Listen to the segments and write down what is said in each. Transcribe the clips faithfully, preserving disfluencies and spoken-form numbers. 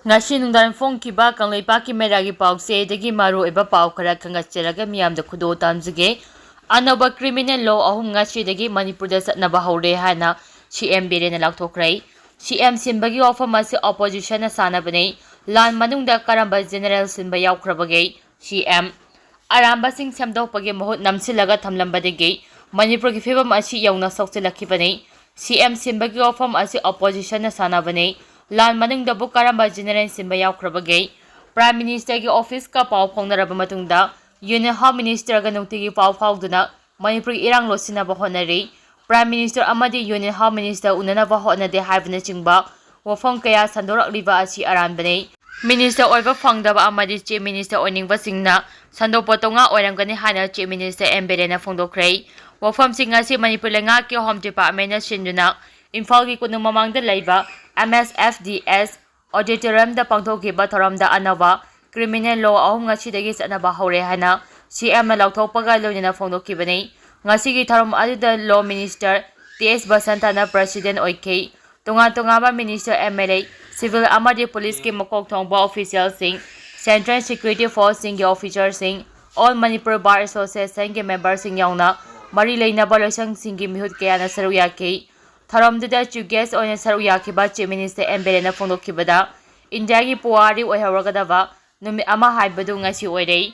ꯉꯁꯤ ꯅꯨꯡꯗꯥꯡ ꯐꯣꯡꯈꯤꯕ ꯀꯪꯂꯩꯄꯥꯛꯀꯤ ꯃꯦꯔꯥꯒꯤ ꯄꯥꯎꯆꯦꯗꯒꯤ ꯃꯔꯨꯑꯣꯏꯕ ꯄꯥꯎ ꯈꯔ ꯈꯪꯒꯠꯆꯔꯒ ꯃꯤꯌꯥꯝꯗ ꯈꯨꯗꯣꯜ ꯇꯝꯖꯒꯦ꯫ ꯑꯅꯧꯕ criminal law ꯑꯍꯨꯝ ꯉꯁꯤꯗꯒꯤ ꯃꯅꯤꯄꯨꯔꯗ ꯆꯠꯅꯕ ꯍꯧꯔꯦ ꯍꯥꯏꯅ ꯁꯤ ꯑꯦꯝ ꯕꯤꯔꯦꯟꯅ ꯂꯥꯎꯊꯣꯛꯈ꯭ꯔꯦ꯫ ꯁꯤ ꯑꯦꯝ ꯁꯤꯟꯕꯒꯤ ꯋꯥꯐꯝ ꯑꯁꯤ oppositionꯅ ꯁꯥꯟꯅꯕꯅꯤ꯫ ꯂꯥꯟ ꯃꯅꯨꯡꯗ ꯀꯔꯝꯕ general ꯁꯤꯟꯕ ꯌꯥꯎꯈ꯭ꯔꯕꯒꯦ? ꯁꯤ ꯑꯦꯝ ꯑꯔꯥꯟꯕꯁꯤꯡ ꯁꯦꯝꯗꯣꯛꯄꯒꯤ ꯃꯍꯨꯠ ꯅꯝꯁꯤꯜꯂꯒ ꯊꯝꯂꯝꯕꯗꯒꯤ ꯃꯅꯤꯄꯨꯔꯒꯤ ꯐꯤꯕꯝ ꯑꯁꯤ ꯌꯧꯅ ꯁꯣꯛꯆꯤꯜꯂꯛꯈꯤꯕꯅꯤ꯫ ꯁꯤ ꯑꯦꯝ ꯁꯤꯟꯕꯒꯤ ꯋꯥꯐꯝ ꯑꯁꯤ oppositionꯅ ꯁꯥꯟꯅꯕꯅꯤ꯫ ꯂꯥꯟ ꯃꯅꯨꯡꯗꯕꯨ ꯀꯔꯝꯕ general ꯁꯤꯟꯕ ꯌꯥꯎꯈ꯭ꯔꯕꯒꯦ? Prime Ministerꯒꯤ officeꯀ ꯄꯥꯎ ꯐꯥꯎꯅꯔꯕ ꯃꯇꯨꯡꯗ Union Home Ministerꯒ ꯅꯨꯡꯇꯤꯒꯤ ꯄꯥꯎ ꯐꯥꯎꯗꯨꯅ ꯃꯅꯤꯄꯨꯔꯒꯤ ꯏꯔꯥꯡ ꯂꯣꯠꯁꯤꯟꯅꯕ ꯍꯣꯠꯅꯔꯤ꯫ Prime Minister ꯑꯃꯗꯤ Union Home Minister ꯎꯅꯅꯕ ꯍꯣꯠꯅꯗꯦ ꯍꯥꯏꯕꯅꯆꯤꯡꯕ ꯋꯥꯐꯝ ꯀꯌꯥ ꯁꯟꯗꯣꯔꯛꯂꯤꯕ ꯑꯁꯤ ꯑꯔꯥꯟꯕꯅꯤ꯫ Minister ꯑꯣꯏꯕ ꯐꯪꯗꯕ ꯑꯃꯗꯤ Chief Minister ꯑꯣꯏꯅꯤꯡꯕꯁꯤꯡꯅ ꯁꯟꯗꯣꯛꯄ ꯇꯣꯉꯥ ꯑꯣꯏꯔꯝꯒꯅꯤ ꯍꯥꯏꯅ Chief Minister ꯑꯦꯝ ꯕꯤꯔꯦꯟꯅ ꯐꯣꯡꯗꯣꯛꯈ꯭ꯔꯦ꯫ ꯋꯥꯐꯝꯁꯤꯡ ꯑꯁꯤ ꯃꯅꯤꯄꯨꯔ ꯂꯩꯉꯥꯛꯀꯤ Home Departmentꯅ ꯁꯤꯟꯗꯨꯅ ꯏꯝꯐꯥꯜꯒꯤ ꯀꯣꯅꯨꯡ ꯃꯃꯥꯡꯗ ꯂꯩꯕ M S F D S Auditoriumꯗ ꯄꯥꯡꯊꯣꯛꯈꯤꯕ ꯊꯧꯔꯝꯗ ꯑꯅꯧꯕ criminal law ꯑꯍꯨꯝ ꯉꯁꯤꯗꯒꯤ ꯆꯠꯅꯕ ꯍꯧꯔꯦ ꯍꯥꯏꯅ ꯁꯤ ꯑꯦꯝꯅ ꯂꯥꯎꯊꯣꯛꯄꯒ ꯂꯣꯏꯅꯅ ꯐꯣꯡꯗꯣꯛꯈꯤꯕꯅꯤ꯫ ꯉꯁꯤꯒꯤ ꯊꯧꯔꯝ ꯑꯗꯨꯗ Law Minister ꯇꯤ ꯑꯦꯁ ꯕꯁꯟꯇꯅ President ꯑꯣꯏꯈꯤ꯫ ꯇꯣꯉꯥꯟ ꯇꯣꯉꯥꯟꯕ Minister, M L A, civil ꯑꯃꯗꯤ policeꯀꯤ ꯃꯀꯣꯛ ꯊꯣꯡꯕ officialꯁꯤꯡ, Central Security Forceꯁꯤꯡꯒꯤ officerꯁꯤꯡ, All Manipur Bar Associationꯒꯤ memberꯁꯤꯡ ꯌꯥꯎꯅ ꯃꯔꯤ ꯂꯩꯅꯕ ꯂꯣꯏꯁꯪꯁꯤꯡꯒꯤ ꯃꯤꯍꯨꯠ ꯀꯌꯥꯅ ꯁꯔꯨꯛ ꯌꯥꯈꯤ꯫ ꯊꯧꯔꯝꯗꯨꯗ Chief Guest ꯑꯣꯏꯅ ꯁꯔꯨꯛ ꯌꯥꯈꯤꯕ Chief Minister ꯑꯦꯝ ꯕꯤꯔꯦꯟꯅ ꯐꯣꯡꯗꯣꯛꯈꯤꯕꯗ, ꯏꯟꯗꯤꯌꯥꯒꯤ ꯄꯨꯋꯥꯔꯤ ꯑꯣꯏꯍꯧꯔꯒꯗꯕ ꯅꯨꯃꯤꯠ ꯑꯃ ꯍꯥꯏꯕꯗꯨ ꯉꯁꯤ ꯑꯣꯏꯔꯦ꯫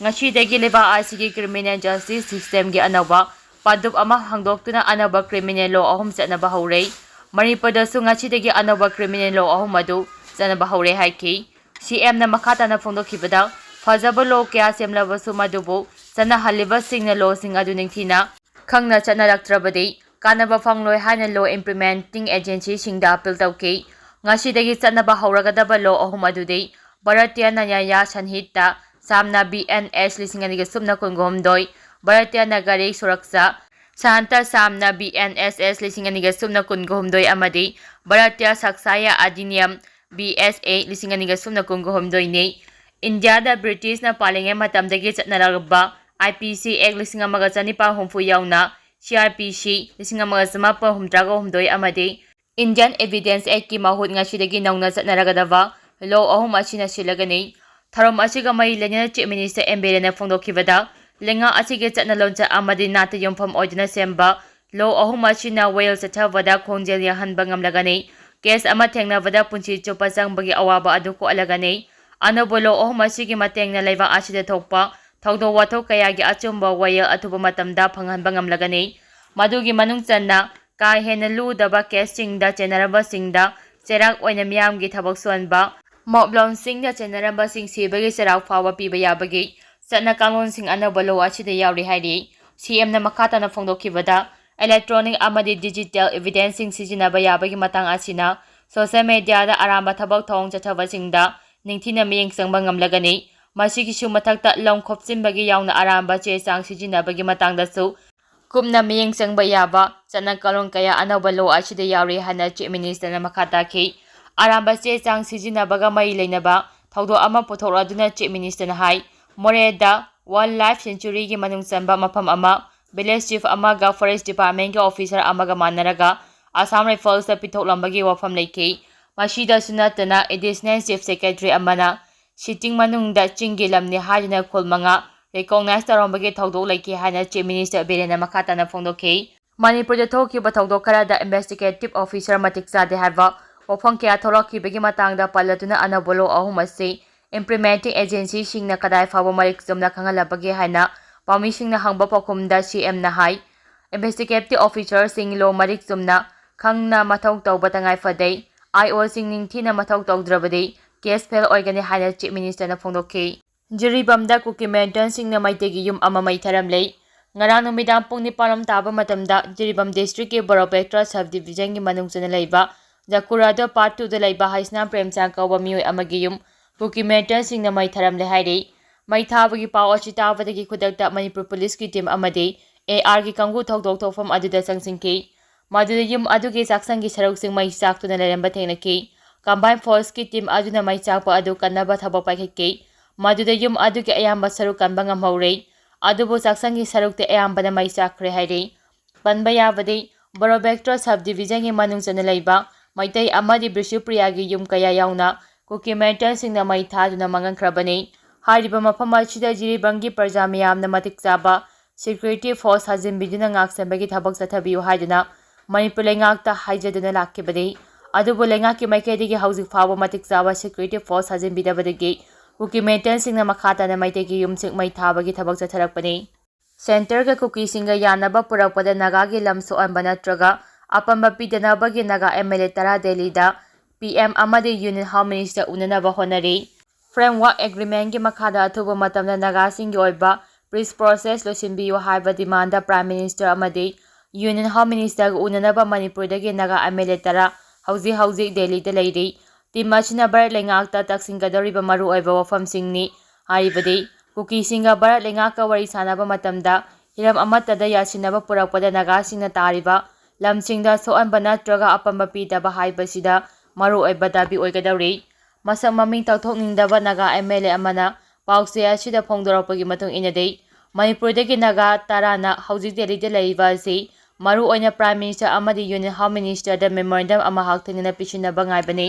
ꯉꯁꯤꯗꯒꯤ ꯂꯩꯕꯥꯛ ꯑꯁꯤꯒꯤ criminal justice systemꯒꯤ ꯑꯅꯧꯕ ꯄꯥꯟꯗꯨꯞ ꯑꯃ ꯍꯥꯡꯗꯣꯛꯇꯨꯅ ꯑꯅꯧꯕ criminal law ꯑꯍꯨꯝ ꯆꯠꯅꯕ ꯍꯧꯔꯦ꯫ ꯃꯅꯤꯄꯨꯔꯗꯁꯨ ꯉꯁꯤꯗꯒꯤ ꯑꯅꯧꯕ criminal law ꯑꯍꯨꯝ ꯑꯗꯨ ꯆꯠꯅꯕ ꯍꯧꯔꯦ ꯍꯥꯏꯈꯤ꯫ ꯁꯤ ꯑꯦꯝꯅ ꯃꯈꯥ ꯇꯥꯅ ꯐꯣꯡꯗꯣꯛꯈꯤꯕꯗ, ꯐꯖꯕ law ꯀꯌꯥ ꯁꯦꯝꯂꯕꯁꯨ ꯃꯗꯨꯕꯨ ꯆꯠꯅꯍꯜꯂꯤꯕꯁꯤꯡꯅ lawꯁꯤꯡ ꯑꯗꯨ ꯅꯤꯡꯊꯤꯅ ꯈꯪꯅ ꯆꯠꯅꯔꯛꯇ꯭ꯔꯕꯗꯤ ꯀꯥꯟꯅꯕ ꯐꯪꯂꯣꯏ ꯍꯥꯏꯅ law implementing agencyꯁꯤꯡꯗ appeal ꯇꯧꯈꯤ꯫ ꯉꯁꯤꯗꯒꯤ ꯆꯠꯅꯕ ꯍꯧꯔꯒꯗꯕ law ꯑꯍꯨꯝ ꯑꯗꯨꯗꯤ Bharatiya Nyaya Sanhita ꯁꯥꯝꯅ B N S ꯂꯤꯁꯤꯡ ꯑꯅꯤꯒ ꯁꯨꯞꯅ ꯀꯨꯟꯒ ꯍꯨꯝꯗꯣꯏ, Bharatiya Nagarik Suraksha ꯁꯥꯟꯇ ꯁꯥꯝꯅ B N S S ꯂꯤꯁꯤꯡ ꯑꯅꯤꯒ ꯁꯨꯞꯅ ꯀꯨꯟꯒ ꯍꯨꯝꯗꯣꯏ ꯑꯃꯗꯤ Bharatiya Sakshaya Adhiniyam B S A ꯂꯤꯁꯤꯡ ꯑꯅꯤꯒ ꯁꯨꯞꯅ ꯀꯨꯟꯒ ꯍꯨꯝꯗꯣꯏꯅꯤ꯫ ꯏꯟꯗꯤꯌꯥꯗ ꯕ꯭ꯔꯤꯇꯤꯁꯅ ꯄꯥꯜꯂꯤꯉꯩ ꯃꯇꯝꯗꯒꯤ ꯆꯠꯅꯔꯛꯂꯕ I P C Act ꯂꯤꯁꯤꯡ ꯑꯃꯒ ꯆꯅꯤꯄꯥꯟ ꯍꯨꯝꯐꯨ ꯌꯥꯎꯅ C R P C ꯂꯤꯁꯤꯡ ꯑꯃꯒ ꯆꯃꯥꯄꯟ ꯍꯨꯝꯗ꯭ꯔꯥꯒ ꯍꯨꯝꯗꯣꯏ ꯑꯃꯗꯤ Indian Evidence Actꯀꯤ ꯃꯍꯨꯠ ꯉꯁꯤꯗꯒꯤ ꯅꯧꯅ ꯆꯠꯅꯔꯒꯗꯕ ꯂꯣ ꯑꯍꯨꯝ ꯑꯁꯤꯅ ꯁꯤꯜꯂꯒꯅꯤ꯫ ꯊꯧꯔꯝ ꯑꯁꯤꯒ ꯃꯔꯤ ꯂꯩꯅꯅ Chief Minister ꯑꯦꯝ ꯕꯤꯔꯦꯟꯅ ꯐꯣꯡꯗꯣꯛꯈꯤꯕꯗ, ꯂꯩꯉꯥꯛ ꯑꯁꯤꯒꯤ ꯆꯠꯅ ꯂꯣꯟꯆꯠ ꯑꯃꯗꯤ ꯅꯥꯠꯇ ꯌꯨꯝꯐꯝ ꯑꯣꯏꯗꯨꯅ ꯁꯦꯝꯕ ꯂꯣ ꯑꯍꯨꯝ ꯑꯁꯤꯅ ꯋꯥꯌꯦꯜ ꯆꯠꯊꯕꯗ ꯈꯣꯡꯖꯦꯜ ꯌꯥꯡꯍꯟꯕ ꯉꯝꯂꯒꯅꯤ꯫ ꯀꯦꯁ ꯑꯃ ꯊꯦꯡꯅꯕꯗ ꯄꯨꯟꯁꯤ ꯆꯨꯞꯄ ꯆꯪꯕꯒꯤ ꯑꯋꯥꯕ ꯑꯗꯨ ꯀꯣꯛꯍꯜꯂꯒꯅꯤ꯫ ꯑꯅꯧꯕ ꯂꯣ ꯑꯍꯨꯝ ꯑꯁꯤꯒꯤ ꯃꯇꯦꯡꯅ ꯂꯩꯕꯥꯛ ꯑꯁꯤꯗ ꯊꯣꯛꯄ ꯊꯧꯗꯣꯛ ꯋꯥꯊꯣꯛ ꯀꯌꯥꯒꯤ ꯑꯆꯨꯝꯕ ꯋꯥꯌꯦꯜ ꯑꯊꯨꯕ ꯃꯇꯝꯗ ꯐꯪꯍꯟꯕ ꯉꯝꯂꯒꯅꯤ꯫ ꯃꯗꯨꯒꯤ ꯃꯅꯨꯡ ꯆꯟꯅ ꯀꯥ ꯍꯦꯟꯅ ꯂꯨꯗꯕ ꯀꯦꯁꯁꯤꯡꯗ ꯆꯦꯟꯅꯔꯝꯕꯁꯤꯡꯗ ꯆꯩꯔꯥꯛ ꯑꯣꯏꯅ ꯃꯤꯌꯥꯝꯒꯤ ꯊꯕꯛ ꯁꯨꯍꯟꯕ, ꯃꯣꯕ ꯂꯣꯟꯁꯤꯡꯗ ꯆꯦꯟꯅꯔꯝꯕꯁꯤꯡ ꯁꯤꯕꯒꯤ ꯆꯩꯔꯥꯛ ꯐꯥꯎꯕ ꯄꯤꯕ ꯌꯥꯕꯒꯤ ꯆꯠꯅ ꯀꯥꯡꯂꯣꯟꯁꯤꯡ ꯑꯅꯧꯕ ꯂꯣ ꯑꯁꯤꯗ ꯌꯥꯎꯔꯤ ꯍꯥꯏꯔꯤ꯫ ꯁꯤ ꯑꯦꯝꯅ ꯃꯈꯥ ꯇꯥꯅ ꯐꯣꯡꯗꯣꯛꯈꯤꯕꯗ, electronic ꯑꯃꯗꯤ digital evidenceꯁꯤꯡ ꯁꯤꯖꯤꯟꯅꯕ ꯌꯥꯕꯒꯤ ꯃꯇꯥꯡ ꯑꯁꯤꯅ social mediaꯗ ꯑꯔꯥꯟꯕ ꯊꯕꯛ ꯊꯧꯑꯣꯡ ꯆꯠꯊꯕꯁꯤꯡꯗ ꯅꯤꯡꯊꯤꯅ ꯃꯤꯠꯌꯦꯡ ꯆꯪꯕ ꯉꯝꯂꯒꯅꯤ꯫ ꯃꯁꯤꯒꯤꯁꯨ ꯃꯊꯛꯇ ꯂꯝ ꯈꯣꯞꯆꯤꯟꯕꯒꯤ ꯌꯥꯎꯅ ꯑꯔꯥꯟꯕ ꯆꯦ ꯆꯥꯡ ꯁꯤꯖꯤꯟꯅꯕꯒꯤ ꯃꯇꯥꯡꯗꯁꯨ ꯀꯨꯞꯅ ꯃꯤꯠꯌꯦꯡ ꯆꯪꯕ ꯌꯥꯕ ꯆꯠꯅ ꯀꯥꯡꯂꯣꯟ ꯀꯌꯥ ꯑꯅꯧꯕ ꯂꯣ ꯑꯁꯤꯗ ꯌꯥꯎꯔꯤ ꯍꯥꯏꯅ Chief Ministerꯅ ꯃꯈꯥ ꯇꯥꯈꯤ꯫ ꯑꯔꯥꯟꯕ ꯆꯦ ꯆꯥꯡ ꯁꯤꯖꯤꯟꯅꯕꯒ ꯃꯔꯤ ꯂꯩꯅꯕ ꯊꯧꯗꯣꯛ ꯑꯃ ꯄꯨꯊꯣꯛꯂꯗꯨꯅ Chief Ministerꯅ ꯍꯥꯏ, ꯃꯣꯔꯦꯗ Wildlife Sanctuaryꯒꯤ ꯃꯅꯨꯡ ꯆꯟꯕ ꯃꯐꯝ ꯑꯃ, village chief ꯑꯃꯒ forest departmentꯀꯤ officer ꯑꯃꯒ ꯃꯥꯟꯅꯔꯒ Assam Riflesꯇ ꯄꯤꯊꯣꯛꯂꯝꯕꯒꯤ ꯋꯥꯐꯝ ꯂꯩꯈꯤ꯫ ꯃꯁꯤꯗꯁꯨ ꯅꯠꯇꯅ Additional Chief Secretary ꯑꯃꯅ ꯁꯤꯇꯤꯡ ꯃꯅꯨꯡꯗ ꯆꯤꯡꯒꯤ ꯂꯝꯅꯤ ꯍꯥꯏꯗꯨꯅ ꯈꯨꯜ ꯃꯉꯥ recognize ꯇꯧꯔꯝꯕꯒꯤ ꯊꯧꯗꯣꯛ ꯂꯩꯈꯤ ꯍꯥꯏꯅ Chief Minister ꯕꯤꯔꯦꯟꯅ ꯃꯈꯥ ꯇꯥꯅ ꯐꯣꯡꯗꯣꯛꯈꯤ꯫ ꯃꯅꯤꯄꯨꯔꯗ ꯊꯣꯛꯈꯤꯕ ꯊꯧꯗꯣꯛ ꯈꯔꯗ investigative officer ꯃꯇꯤꯛ ꯆꯥꯗꯦ ꯍꯥꯏꯕ ꯋꯥꯐꯝ ꯀꯌꯥ ꯊꯣꯛꯂꯛꯈꯤꯕꯒꯤ ꯃꯇꯥꯡꯗ ꯄꯜꯂꯗꯨꯅ ꯑꯅꯧꯕ ꯂꯣ ꯑꯍꯨꯝ ꯑꯁꯤ implementing agencyꯁꯤꯡꯅ ꯀꯗꯥꯏ ꯐꯥꯎꯕ ꯃꯔꯤꯛ ꯆꯨꯝꯅ ꯈꯪꯍꯜꯂꯕꯒꯦ ꯍꯥꯏꯅ ꯄꯥꯎꯃꯤꯁꯤꯡꯅ ꯍꯪꯕ ꯄꯥꯎꯈꯨꯝꯗ ꯁꯤ ꯑꯦꯝꯅ ꯍꯥꯏ, investigative officerꯁꯤꯡ ꯂꯣ ꯃꯔꯤꯛ ꯆꯨꯝꯅ ꯈꯪꯅ ꯃꯊꯧ ꯇꯧꯕ ꯇꯉꯥꯏ ꯐꯗꯦ꯫ ꯑꯥꯏ ꯑꯣꯁꯤꯡ ꯅꯤꯡꯊꯤꯅ ꯃꯊꯧ ꯇꯧꯗ꯭ꯔꯕꯗꯤ case fail ꯑꯣꯏꯒꯅꯤ ꯍꯥꯏꯅ Chief Ministerꯅ ꯐꯣꯡꯗꯣꯛꯈꯤ꯫ ꯖꯤꯔꯤꯕꯥꯝꯗ ꯀꯨꯀꯤ militantsꯁꯤꯡꯅ ꯃꯩꯇꯩꯒꯤ ꯌꯨꯝ ꯑꯃ ꯃꯩ ꯊꯥꯔꯝꯂꯦ꯫ ꯉꯔꯥꯡ ꯅꯨꯃꯤꯗꯥꯡ ꯄꯨꯡ ꯅꯤꯄꯥꯟ ꯔꯣꯝ ꯇꯥꯕ ꯃꯇꯝꯗ ꯖꯤꯔꯤꯕꯥꯝ districtꯀꯤ ꯕꯣꯔꯣꯄꯦꯛꯇ꯭ꯔ subdivisionꯒꯤ ꯃꯅꯨꯡ ꯆꯟꯅ ꯂꯩꯕ ꯖꯀꯨꯔꯥꯗꯣ part twoꯗ ꯂꯩꯕ ꯍꯩꯁꯅꯥꯝ ꯄ꯭ꯔꯦꯝꯆꯥꯟ ꯀꯧꯕ ꯃꯤꯑꯣꯏ ꯑꯃꯒꯤ ꯌꯨꯝ ꯀꯨꯀꯤ militantsꯁꯤꯡꯅ ꯃꯩ ꯊꯥꯔꯝꯂꯦ ꯍꯥꯏꯔꯤ꯫ ꯃꯩ ꯊꯥꯕꯒꯤ ꯄꯥꯎ ꯑꯁꯤ ꯇꯥꯕꯗꯒꯤ ꯈꯨꯗꯛꯇ ꯃꯅꯤꯄꯨꯔ ꯄꯨꯂꯤꯁꯀꯤ team ꯑꯃꯗꯤ ꯑꯦ ꯑꯥꯔꯒꯤ ꯀꯥꯡꯕꯨ ꯊꯧꯗꯣꯛ ꯊꯣꯛꯐꯝ ꯑꯗꯨꯗ ꯆꯪꯁꯤꯟꯈꯤ꯫ ꯃꯗꯨꯗ ꯌꯨꯝ ꯑꯗꯨꯒꯤ ꯆꯥꯛꯁꯪꯒꯤ ꯁꯔꯨꯛꯁꯤꯡ ꯃꯩ ꯆꯥꯛꯇꯨꯅ ꯂꯩꯔꯝꯕ ꯊꯦꯡꯅꯈꯤ꯫ Combined forceꯀꯤ team ꯑꯗꯨꯅ ꯃꯩ ꯆꯥꯛꯄ ꯑꯗꯨ ꯀꯟꯅꯕ ꯊꯕꯛ ꯄꯥꯏꯈꯠꯈꯤ꯫ ꯃꯗꯨꯗ ꯌꯨꯝ ꯑꯗꯨꯒꯤ ꯑꯌꯥꯝꯕ ꯁꯔꯨꯛ ꯀꯟꯕ ꯉꯝꯍꯧꯔꯦ꯫ ꯑꯗꯨꯕꯨ ꯆꯥꯛꯁꯪꯒꯤ ꯁꯔꯨꯛꯇꯤ ꯑꯌꯥꯝꯕꯅ ꯃꯩ ꯆꯥꯛꯈ꯭ꯔꯦ ꯍꯥꯏꯔꯤ꯫ ꯄꯟꯕ ꯌꯥꯕꯗꯤ, ꯕꯣꯔꯣꯕꯦꯛꯇ꯭ꯔ subdivisionꯒꯤ ꯃꯅꯨꯡ ꯆꯟꯅ ꯂꯩꯕ ꯃꯩꯇꯩ ꯑꯃꯗꯤ ꯕꯤꯁꯨꯄ꯭ꯔꯤꯌꯥꯒꯤ ꯌꯨꯝ ꯀꯌꯥ ꯌꯥꯎꯅ ꯀꯨꯀꯤ ꯃꯤꯂꯤꯇꯦꯟꯠꯁꯤꯡꯅ ꯃꯩ ꯊꯥꯗꯨꯅ ꯃꯥꯡꯍꯟꯈ꯭ꯔꯕꯅꯤ꯫ ꯍꯥꯏꯔꯤꯕ ꯃꯐꯝ ꯑꯁꯤꯗ ꯖꯤꯔꯤꯕꯥꯝꯒꯤ ꯄ꯭ꯔꯖꯥ ꯃꯤꯌꯥꯝꯅ ꯃꯇꯤꯛ ꯆꯥꯕ ꯁꯦꯀ꯭ꯌꯨꯔꯤꯇꯤ ꯐꯣꯔꯁ ꯊꯥꯖꯤꯟꯕꯤꯗꯨꯅ ꯉꯥꯛꯁꯦꯟꯕꯒꯤ ꯊꯕꯛ ꯆꯠꯊꯕꯤꯌꯨ ꯍꯥꯏꯗꯨꯅ ꯃꯅꯤꯄꯨꯔ ꯂꯩꯉꯥꯛꯇ ꯍꯥꯏꯖꯗꯨꯅ ꯂꯥꯛꯈꯤꯕꯅꯤ꯫ ꯑꯗꯨꯕꯨ ꯂꯩꯉꯥꯛꯀꯤ ꯃꯥꯏꯀꯩꯗꯒꯤ ꯍꯧꯖꯤꯛ ꯐꯥꯎꯕ ꯃꯇꯤꯛ ꯆꯥꯕ ꯁꯦꯀ꯭ꯌꯨꯔꯤꯇꯤ ꯐꯣꯔꯁ ꯊꯥꯖꯤꯟꯕꯤꯗꯕꯗꯒꯤ ꯀꯨꯀꯤ ꯃꯤꯂꯤꯇꯦꯟꯠꯁꯤꯡꯅ ꯃꯈꯥ ꯇꯥꯅ ꯃꯩꯇꯩꯒꯤ ꯌꯨꯝꯁꯤꯡ ꯃꯩ ꯊꯥꯕꯒꯤ ꯊꯕꯛ ꯆꯠꯊꯔꯛꯄꯅꯤ꯫ ꯁꯦꯟꯇꯔꯒ ꯀꯨꯀꯤꯁꯤꯡꯒ ꯌꯥꯅꯕ ꯄꯨꯔꯛꯄꯗ ꯅꯥꯒꯥꯒꯤ ꯂꯝ ꯁꯣꯛꯍꯟꯕ ꯅꯠꯇ꯭ꯔꯒ ꯑꯄꯟꯕ ꯄꯤꯗꯅꯕꯒꯤ ꯅꯥꯒꯥ ꯑꯦꯝ ꯑꯦꯜ ꯑꯦ ꯇꯔꯥ ꯗꯦꯜꯂꯤꯗ ꯄꯤ ꯑꯦꯝ ꯑꯃꯗꯤ ꯌꯨꯅꯤꯌꯟ ꯍꯣꯝ ꯃꯤꯅꯤꯁꯇꯔ ꯎꯅꯅꯕ ꯍꯣꯠꯅꯔꯤ꯫ ꯐ꯭ꯔꯦꯝꯋꯥꯔꯛ ꯑꯦꯒ꯭ꯔꯤꯃꯦꯟꯒꯤ ꯃꯈꯥꯗ ꯑꯊꯨꯕ ꯃꯇꯝꯗ ꯅꯥꯒꯥꯁꯤꯡꯒꯤ ꯑꯣꯏꯕ ꯄꯤꯁ ꯄ꯭ꯔꯣꯁꯦꯁ ꯂꯣꯏꯁꯤꯟꯕꯤꯌꯨ ꯍꯥꯏꯕ ꯗꯤꯃꯥꯟꯗ ꯄ꯭ꯔꯥꯏꯝ ꯃꯤꯅꯤꯁꯇꯔ ꯑꯃꯗꯤ ꯌꯨꯅꯤꯌꯟ ꯍꯣꯝ ꯃꯤꯅꯤꯁꯇꯔꯒ ꯎꯅꯅꯕ ꯃꯅꯤꯄꯨꯔꯗꯒꯤ ꯅꯥꯒꯥ ꯑꯦꯝ ꯑꯦꯜ ꯑꯦ ꯇꯔꯥ ꯍꯧꯖꯤꯛ ꯍꯧꯖꯤꯛ ꯗꯦꯜꯂꯤꯗ ꯂꯩꯔꯤ꯫ ꯇꯤꯝ ꯑꯁꯤꯅ ꯚꯥꯔꯠ ꯂꯩꯉꯥꯛꯇ ꯇꯛꯁꯤꯟꯒꯗꯧꯔꯤꯕ ꯃꯔꯨꯑꯣꯏꯕ ꯋꯥꯐꯝꯁꯤꯡꯅꯤ꯫ ꯍꯥꯏꯕꯗꯤ ꯀꯨꯀꯤꯁꯤꯡꯒ ꯚꯥꯔꯠ ꯂꯩꯉꯥꯛꯀ ꯋꯥꯔꯤ ꯁꯥꯟꯅꯕ ꯃꯇꯝꯗ ꯍꯤꯔꯝ ꯑꯃꯠꯇꯗ ꯌꯥꯁꯤꯟꯅꯕ ꯄꯨꯔꯛꯄꯗ ꯅꯥꯒꯥꯁꯤꯡꯅ ꯇꯥꯔꯤꯕ ꯂꯝꯁꯤꯡꯗ ꯁꯣꯛꯍꯟꯕ ꯅꯠꯇ꯭ꯔꯒ ꯑꯄꯟꯕ ꯄꯤꯗꯕ ꯍꯥꯏꯕꯁꯤꯗ ꯃꯔꯨꯑꯣꯏꯕ ꯗꯥꯕꯤ ꯑꯣꯏꯒꯗꯧꯔꯤ꯫ ꯃꯁꯛ ꯃꯃꯤꯡ ꯇꯥꯛꯊꯣꯛꯅꯤꯡꯗꯕ ꯅꯥꯒꯥ ꯑꯦꯝ ꯑꯦꯜ ꯑꯦ ꯑꯃꯅ ꯄꯥꯎꯆꯦ ꯑꯁꯤꯗ ꯐꯣꯡꯗꯣꯔꯛꯄꯒꯤ ꯃꯇꯨꯡ ꯏꯟꯅꯗꯤ, ꯃꯅꯤꯄꯨꯔꯗꯒꯤ ꯅꯥꯒꯥ ꯇꯔꯥꯅ ꯍꯧꯖꯤꯛ ꯗꯦꯜꯂꯤꯗ ꯂꯩꯔꯤꯕ ꯑꯁꯤ ꯃꯔꯨꯑꯣꯏꯅ ꯄ꯭ꯔꯥꯏꯝ ꯃꯤꯅꯤꯁꯇꯔ ꯑꯃꯗꯤ ꯌꯨꯅꯤꯌꯟ ꯍꯣꯝ ꯃꯤꯅꯤꯁꯇꯔꯗ ꯃꯦꯃꯣꯔꯦꯟꯗꯝ ꯑꯃ ꯍꯛꯊꯦꯡꯅꯅ ꯄꯤꯁꯤꯟꯅꯕ ꯉꯥꯏꯕꯅꯤ꯫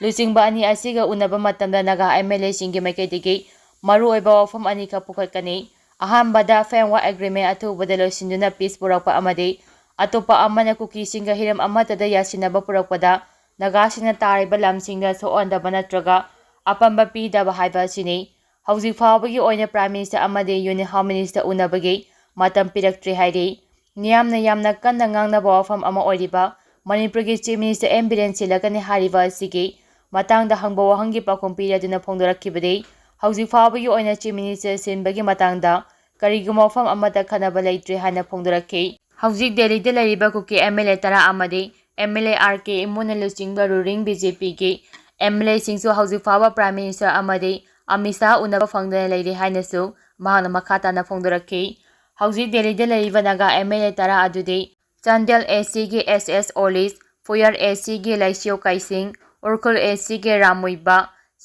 ꯂꯨꯆꯤꯡꯕ ꯑꯅꯤ ꯑꯁꯤꯒ ꯎꯅꯕ ꯃꯇꯝꯗ ꯅꯥꯒꯥ ꯑꯦꯝ ꯑꯦꯜ ꯑꯦꯁꯤꯡꯒꯤ ꯃꯥꯏꯀꯩꯗꯒꯤ ꯃꯔꯨꯑꯣꯏꯕ ꯋꯥꯐꯝ ꯑꯅꯤꯈꯛ ꯄꯨꯈꯠꯀꯅꯤ꯫ ꯑꯍꯥꯟꯕꯗ, ꯐ꯭ꯔꯦꯝꯋꯥꯔꯛ ꯑꯦꯒ꯭ꯔꯤꯃꯦꯟ ꯑꯊꯨꯕꯗ ꯂꯣꯏꯁꯤꯟꯗꯨꯅ ꯄꯤꯁ ꯄꯨꯔꯛꯄ ꯑꯃꯗꯤ ꯑꯇꯣꯞꯄ ꯑꯃꯅ ꯀꯨꯀꯤꯁꯤꯡꯒ ꯍꯤꯔꯝ ꯑꯃꯠꯇꯗ ꯌꯥꯁꯤꯟꯅꯕ ꯄꯨꯔꯛꯄꯗ ꯅꯥꯒꯥꯁꯤꯡꯅ ꯇꯥꯔꯤꯕ ꯂꯝꯁꯤꯡꯗ ꯁꯣꯛꯍꯟꯗꯕ ꯅꯠꯇ꯭ꯔꯒ ꯑꯄꯟꯕ ꯄꯤꯗꯕ ꯍꯥꯏꯕ ꯑꯁꯤꯅꯤ꯫ ꯍꯧꯖꯤꯛ ꯐꯥꯎꯕꯒꯤ ꯑꯣꯏꯅ ꯄ꯭ꯔꯥꯏꯝ ꯃꯤꯅꯤꯁꯇꯔ ꯑꯃꯗꯤ ꯌꯨꯅꯤꯌꯟ ꯍꯣꯝ ꯃꯤꯅꯤꯁꯇꯔ ꯎꯅꯕꯒꯤ ꯃꯇꯝ ꯄꯤꯔꯛꯇ꯭ꯔꯤ ꯍꯥꯏꯔꯤ꯫ ꯃꯤꯌꯥꯝꯅ ꯌꯥꯝꯅ ꯀꯟꯅ ꯉꯥꯡꯅꯕ ꯋꯥꯐꯝ ꯑꯃ ꯑꯣꯏꯔꯤꯕ ꯃꯅꯤꯄꯨꯔꯒꯤ ꯆꯤꯐ ꯃꯤꯅꯤꯁꯇꯔ ꯑꯦꯟ ꯕꯤꯔꯦꯟ ꯁꯤꯜꯂꯛꯀꯅꯤ ꯍꯥꯏꯔꯤꯕ ꯑꯁꯤꯒꯤ ꯃꯇꯥꯡꯗ ꯍꯪꯕ ꯋꯥꯍꯪꯒꯤ ꯄꯥꯎꯈꯨꯝ ꯄꯤꯔꯗꯨꯅ ꯐꯣꯡꯗꯣꯔꯛꯈꯤꯕꯗꯤ, ꯍꯧꯖꯤꯛ ꯐꯥꯎꯕꯒꯤ ꯑꯣꯏꯅ ꯆꯤꯐ ꯃꯤꯅꯤꯁꯇꯔ ꯁꯤꯟꯕꯒꯤ ꯃꯇꯥꯡꯗ ꯀꯔꯤꯒꯨꯝꯕ ꯋꯥꯐꯝ ꯑꯃꯠꯇ ꯈꯟꯅꯕ ꯂꯩꯇ꯭ꯔꯤ ꯍꯥꯏꯅ ꯐꯣꯡꯗꯣꯔꯛꯈꯤ꯫ ꯍꯧꯖꯤꯛ ꯗꯦꯜꯂꯤꯗ ꯂꯩꯔꯤꯕ ꯀꯨꯀꯤ ꯑꯦꯝ ꯑꯦꯜ ꯑꯦ ꯇꯔꯥ ꯑꯃꯗꯤ ꯑꯦꯝ ꯑꯦꯜ ꯑꯦ ꯑꯥꯔ ꯀꯦ ꯏꯃꯨꯅ ꯂꯨꯆꯤꯡꯕ ꯔꯨꯂꯤꯡ ꯕꯤ ꯖꯦ ꯄꯤꯒꯤ ꯑꯦꯝ ꯑꯦꯜ ꯑꯦꯁꯤꯡꯁꯨ ꯍꯧꯖꯤꯛ ꯐꯥꯎꯕ ꯄ꯭ꯔꯥꯏꯝ ꯃꯤꯅꯤꯁꯇꯔ ꯑꯃꯗꯤ ꯑꯃꯤꯠ ꯁꯥꯍ ꯎꯅꯕ ꯐꯪꯗꯅ ꯂꯩꯔꯤ ꯍꯥꯏꯅꯁꯨ ꯃꯍꯥꯛꯅ ꯃꯈꯥ ꯇꯥꯅ ꯐꯣꯡꯗꯣꯔꯛꯈꯤ꯫ ꯍꯧꯖꯤꯛ ꯗꯦꯜꯂꯤꯗ ꯂꯩꯔꯤꯕ ꯅꯥꯒꯥ ꯑꯦꯝ ꯑꯦꯜ ꯑꯦ ꯇꯔꯥ ꯑꯗꯨꯗꯤ ꯆꯥꯟꯗꯦꯜ ꯑꯦ ꯁꯤꯒꯤ ꯑꯦꯁ ꯑꯦꯁ ꯑꯣꯂꯤꯁ, ꯐꯨꯌꯔ ꯑꯦ ꯁꯤꯒꯤ ꯂꯩꯁꯤꯌꯣ ꯀꯥꯏꯁꯤꯡ, ꯎꯔꯈꯨꯜ ꯑꯦ ꯁꯤꯒꯤ ꯔꯥꯝ ꯃꯨꯏꯕ,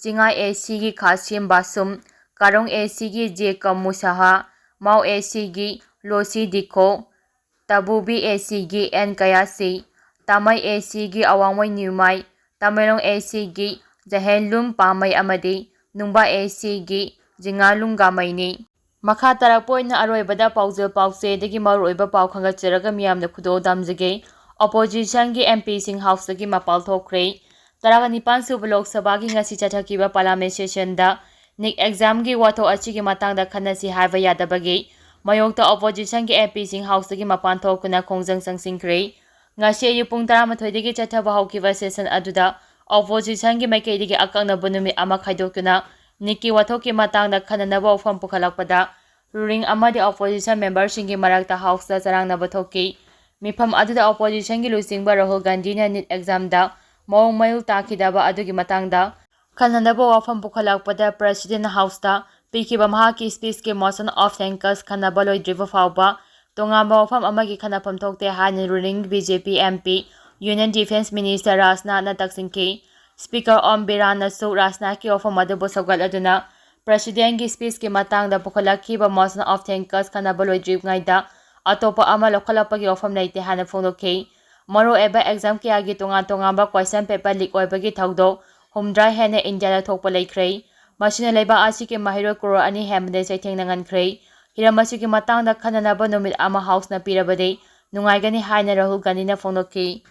ꯆꯤꯡꯉꯥꯏ ꯑꯦ ꯁꯤꯒꯤ ꯈꯥꯁꯤꯝ ꯕꯥꯁꯨꯝ, ꯀꯥꯔꯣꯡ ꯑꯦ ꯁꯤꯒꯤ ꯖꯦ ꯀꯝꯃꯨ ꯁꯍꯥ, ꯃꯥꯎ ꯑꯦ ꯁꯤꯒꯤ ꯂꯣꯁꯤ ꯗꯤꯈꯣ, ꯇꯥꯕꯨꯕꯤ ꯑꯦ ꯁꯤꯒꯤ ꯑꯦꯟ ꯀꯌꯥꯁꯤ, ꯇꯥꯃꯩ ꯑꯦ ꯁꯤꯒꯤ ꯑꯋꯥꯡꯃꯩ ꯅ꯭ꯌꯨꯃꯥꯏ, ꯇꯃꯦꯡꯂꯣꯡ ꯑꯦ ꯁꯤꯒꯤ ꯖꯍꯦꯟꯂꯨꯝ ꯄꯥꯃꯩ ꯑꯃꯗꯤ ꯅꯨꯡꯕꯥ ꯑꯦꯁꯤꯒꯤ ꯖꯤꯉꯥꯂꯨꯡ ꯒꯥꯃꯩꯅꯤ꯫ ꯃꯈꯥ ꯇꯥꯔꯛꯄ ꯑꯣꯏꯅ ꯑꯔꯣꯏꯕꯗ ꯄꯥꯎꯖꯦꯜ ꯄꯥꯎꯆꯦꯗꯒꯤ ꯃꯔꯨꯑꯣꯏꯕ ꯄꯥꯎ ꯈꯪꯒꯠꯆꯔꯒ ꯃꯤꯌꯥꯝꯗ ꯈꯨꯗꯣꯜ ꯗꯝꯖꯒꯦ꯫ ꯑꯣꯄꯣꯖꯤꯁꯟꯒꯤ ꯑꯦꯝ ꯄꯤꯁꯤꯡ ꯍꯥꯎꯁꯇꯒꯤ ꯃꯄꯥꯜ ꯊꯣꯛꯈ꯭ꯔꯦ꯫ ꯇꯔꯥꯅꯤꯄꯥꯟ ꯁꯨꯕ ꯂꯣꯛ ꯁꯚꯥꯒꯤ ꯉꯁꯤ ꯆꯠꯊꯈꯤꯕ ꯄꯥꯔꯂꯥꯃꯦꯟ ꯁꯦꯁꯟꯗ ꯅꯤꯛ ꯑꯦꯛꯖꯥꯝꯒꯤ ꯋꯥꯊꯣꯛ ꯑꯁꯤꯒꯤ ꯃꯇꯥꯡꯗ ꯈꯟꯅꯁꯤ ꯍꯥꯏꯕ ꯌꯥꯗꯕꯒꯤ ꯃꯥꯌꯣꯛꯇ ꯑꯣꯄꯣꯖꯤꯁꯟꯒꯤ ꯑꯦꯝ ꯄꯤꯁꯤꯡ ꯍꯥꯎꯁꯇꯒꯤ ꯃꯄꯥꯟ ꯊꯣꯛꯇꯨꯅ ꯈꯣꯡꯖꯪ ꯆꯪꯁꯤꯟꯈ꯭ꯔꯦ꯫ ꯉꯁꯤ ꯑꯌꯨꯛ ꯄꯨꯡ ꯇꯔꯥꯃꯥꯊꯣꯏꯗꯒꯤ ꯆꯠꯊꯕ ꯍꯧꯈꯤꯕ ꯁꯦꯁꯟ ꯑꯗꯨꯗ ꯑꯣꯄꯣꯖꯤꯁꯟꯒꯤ ꯃꯥꯏꯀꯩꯗꯒꯤ ꯑꯀꯛꯅꯕ ꯅꯨꯃꯤꯠ ꯑꯃ ꯈꯥꯏꯗꯣꯛꯇꯨꯅ ꯅꯤꯠꯀꯤ ꯋꯥꯊꯣꯛꯀꯤ ꯃꯇꯥꯡꯗ ꯈꯟꯅꯅꯕ ꯋꯥꯐꯝ ꯄꯨꯈꯠꯂꯛꯄꯗ ꯔꯨꯂꯤꯡ ꯑꯃꯗꯤ ꯑꯣꯄꯣꯖꯤꯁꯟ ꯃꯦꯝꯕꯔꯁꯤꯡꯒꯤ ꯃꯔꯛꯇ ꯍꯥꯎꯁꯇ ꯆꯔꯥꯡꯅꯕ ꯊꯣꯛꯈꯤ꯫ ꯃꯤꯐꯝ ꯑꯗꯨꯗ ꯑꯣꯄꯣꯖꯤꯁꯟꯒꯤ ꯂꯨꯆꯤꯡꯕ ꯔꯥꯍꯨꯜ ꯒꯥꯟꯙꯤꯅ ꯅꯤꯠ ꯑꯦꯛꯖꯥꯝꯗ ꯃꯑꯣꯡ ꯃꯔꯤꯜ ꯇꯥꯈꯤꯗꯕ ꯑꯗꯨꯒꯤ ꯃꯇꯥꯡꯗ ꯈꯟꯅꯅꯕ ꯋꯥꯐꯝ ꯄꯨꯈꯠꯂꯛꯄꯗ ꯄ꯭ꯔꯦꯁꯤꯗꯦꯟꯠ ꯍꯥꯎꯁꯇ ꯄꯤꯈꯤꯕ ꯃꯍꯥꯛꯀꯤ ꯁ꯭ꯄꯤꯆꯀꯤ ꯃꯣꯁꯟ ꯑꯣꯐ ꯊꯦꯡꯀꯁ ꯈꯟꯅꯕ ꯂꯣꯏꯗ꯭ꯔꯤꯕ ꯐꯥꯎꯕ ꯇꯣꯉꯥꯟꯕ ꯋꯥꯐꯝ ꯑꯃꯒꯤ ꯈꯟꯅꯐꯝ ꯊꯣꯛꯇꯦ ꯍꯥꯏꯅ ruling B J P M P union defence minister ꯔꯥꯖꯅꯥꯊꯅ ꯇꯛꯁꯤꯟꯈꯤ꯫ ꯁ꯭ꯄꯤꯀꯔ ꯑꯣꯝ ꯕꯤꯔꯥꯟꯅꯁꯨ ꯔꯥꯖꯅꯥꯊꯀꯤ ꯋꯥꯐꯝ ꯑꯗꯨꯕꯨ ꯁꯧꯒꯠꯂꯗꯨꯅ ꯄ꯭ꯔꯦꯁꯤꯗꯦꯟꯠꯀꯤ ꯁ꯭ꯄꯤꯆꯀꯤ ꯃꯇꯥꯡꯗ ꯄꯨꯈꯠꯂꯛꯈꯤꯕ ꯃꯣꯁꯟ ꯑꯣꯐ ꯊꯦꯡꯀꯁ ꯈꯟꯅꯕ ꯂꯣꯏꯗ꯭ꯔꯤꯉꯩꯗ ꯑꯇꯣꯞꯄ ꯑꯃ ꯂꯧꯈꯠꯂꯛꯄꯒꯤ ꯋꯥꯐꯝ ꯂꯩꯇꯦ ꯍꯥꯏꯅ ꯐꯣꯡꯗꯣꯛꯈꯤ꯫ ꯃꯔꯨꯑꯣꯏꯕ ꯑꯦꯛꯖꯥꯝ ꯀꯌꯥꯒꯤ ꯇꯣꯉꯥꯟ ꯇꯣꯉꯥꯟꯕ ꯀ꯭ꯋꯦꯁꯟ ꯄꯦꯄꯔ ꯂꯤꯛ ꯑꯣꯏꯕꯒꯤ ꯊꯧꯗꯣꯛ ꯍꯨꯝꯗ꯭ꯔꯥ ꯍꯦꯟꯅ ꯏꯟꯗꯤꯌꯥꯗ ꯊꯣꯛꯄ ꯂꯩꯈ꯭ꯔꯦ꯫ ꯃꯁꯤꯅ ꯂꯩꯕꯥꯛ ꯑꯁꯤꯒꯤ ꯃꯍꯩꯔꯣꯏ ꯀ꯭ꯔꯣꯔ ꯑꯅꯤ ꯍꯦꯟꯕꯗ ꯆꯩꯊꯦꯡ ꯅꯪꯍꯟꯈ꯭ꯔꯦ꯫ ꯍꯤꯔꯝ ꯑꯁꯤꯒꯤ ꯃꯇꯥꯡꯗ ꯈꯟꯅꯅꯕ ꯅꯨꯃꯤꯠ ꯑꯃ ꯍꯥꯎꯁꯅ ꯄꯤꯔꯕꯗꯤ ꯅꯨꯡꯉꯥꯏꯒꯅꯤ ꯍꯥꯏꯅ ꯔꯥꯍꯨꯜ ꯒꯥꯟꯙꯤꯅ ꯐꯣꯡꯗꯣꯛꯈꯤ꯫